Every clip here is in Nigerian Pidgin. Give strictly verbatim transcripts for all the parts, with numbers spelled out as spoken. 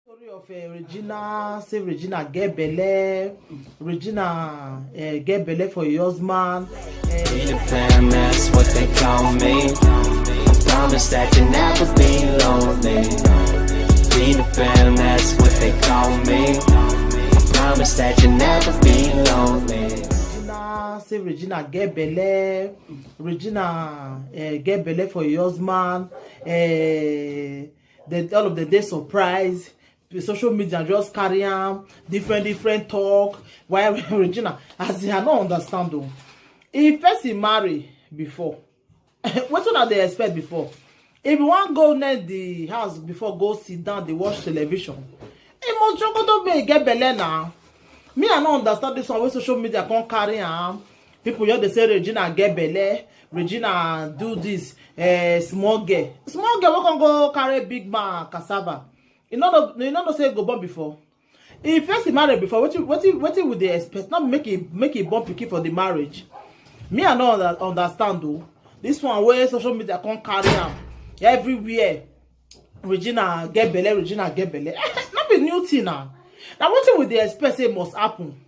Story of uh, Regina, say Regina get belle, Regina uh, get belle for your husband. Peter Pan, that's what they call me. I promise that you never be lonely. Peter Pan, that's what they call me. I promise that you never be lonely. Regina, say Regina get belle, Regina uh, get belle for your husband. Uh, the, all of the day surprise, the social media just carry am different different talk. Why Regina, as I no understand though, if person marry before, wetin una dey expect before? If you wan go near the house before go sit down dey watch television, e must jogodo make e get belle na. Me I no understand this one wey social media come carry am. People just dey say Regina get belle, Regina do this, eh, small girl, small girl wey come go carry big man cassava. You no know, you no know say e go born before. If person marry before, wetin wetin wetin we dey expect? Not make e make e born pikin for the marriage. Me I no under- understand o. This one wey social media come carry am everywhere. Regina get belle, Regina get belle. No be new thing na. Na wetin we dey expect say must happen.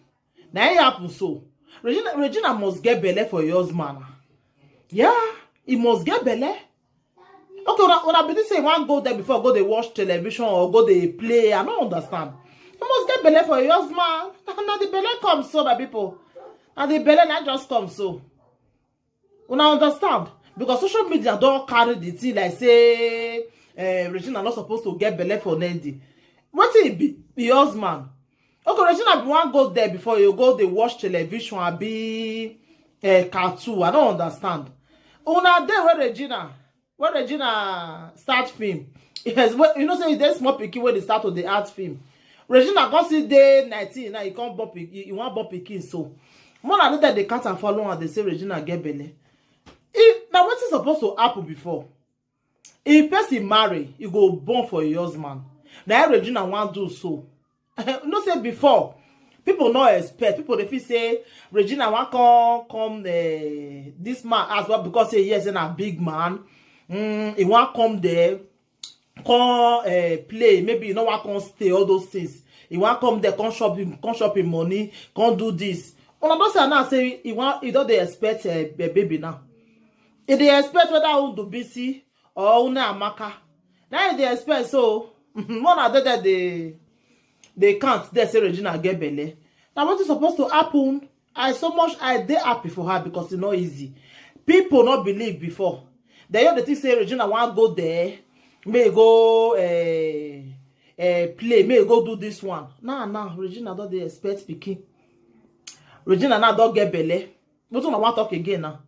Na e happen so. Regina Regina must get belle for your husband na. Yeah, he must get belle. Okay, una una be think say you wan go there before go dey watch television or go dey play. I no understand. You must get belle for your husband. Na the belle come so, my people. Na the belle na just come so. Una understand? Because social media don carry the thing like say eh, Regina no suppose to get belle for Nendi. Wetin e be? Your husband. Okay, Regina bin wan go there before you go dey watch television abi eh, cartoon. I no understand. Una dey wey Regina wey Regina start film. Yes, wey you know say e dey small pikin wey dey start to dey act film. Regina come still dey nineteen now, e come born pikin, e wan born pikin so. More na dem dey count am follow am dey say Regina get belle. If na wetin suppose to happen before, if person marry, e go born for im husband. Na im Regina wan do so. You know say before, people no expect, people dey feel say Regina wan come come uh, this man as well because say yes na big man. Mm, he wan come there, come uh, play, maybe you know wan come stay, all those things. He wan come there, come shop him, come shop him money, come do this. Una don say now say he wan he don dey expect uh, a baby now. He dey expect whether Undubisi or Una Amaka. Now he dey expect so more na there dey dey count there say Regina get belle. Na wetin suppose to happen. I so much I dey happy for her because e no easy. People no believe before. Dem just dey think say Regina wan go there, make e go uh, uh, play, make e go do this one. Now now Regina don dey expect pikin. Regina now don get belle. Wetin una wan talk again now?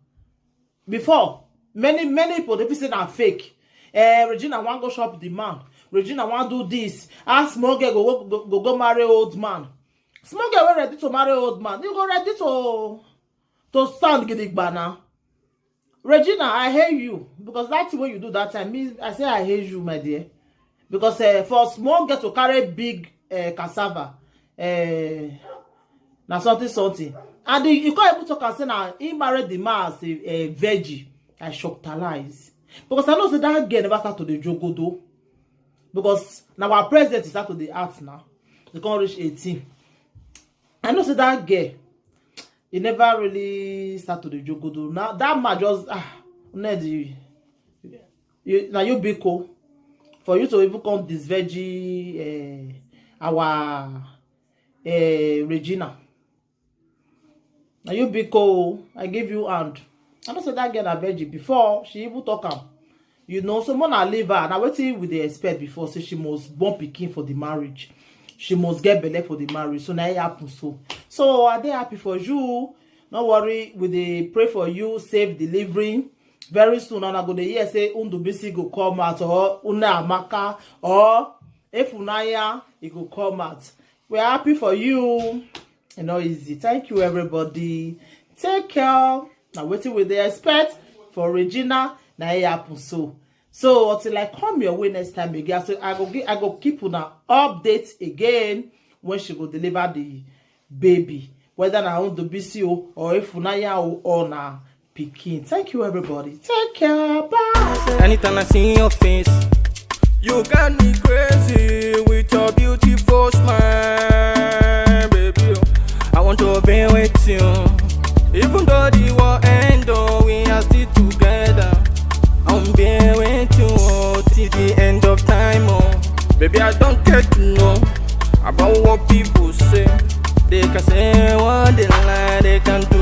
Before, many many people dey feel say na fake. Eh, Regina wan go shop the man. Regina wan do this. How small girl go go go go marry old man? Small girl wey ready to marry old man, you go ready to to stand gidigba na. Regina, I hail you because that thing wey you do that time, me I say I hail you, my dear. Because uh, for small girl to carry big uh, cassava, uh, na something something. And he, he come even talk am say na he marry the man as a, a virgin. I shock lies because I know say that girl never start to dey jogodo. Because na our president start to dey act now. He come reach eighteen. I know say that girl e never really start to dey jogodo. Now that man just ah Ned, you, you now you biko for you to even come disvirgin uh, our uh, Regina. Now you biko, I give you hand. I know say that girl na virgin before she even talk am. You know, so more na leave her. Now wetin we dey expect before say she must born pikin for the marriage. She must get belle for the marriage. So now it happen so. So I dey happy for you. No worry, we dey pray for you, safe delivery. Very soon, and I go dey hear say Undubisi go come out or Una Amaka or Efunanya, e go come out. We're happy for you. E no easy. Thank you, everybody. Take care. Now, wetin we dey expect for Regina, na e happen so. So until I come your way next time again, so I go give, I go keep una update again when she go deliver the baby. Whether na Undubisi o or Efunanya o or na pikin. Thank you, everybody. Take care. Bye. Anytime I see your face, You got me crazy with your beautiful smile, baby. I want to be with you. Even though the war end, oh, we are still together. I'm being with you, oh, till the end of time, oh. Baby, I don't care to know about what people say. They can say what they like, they can do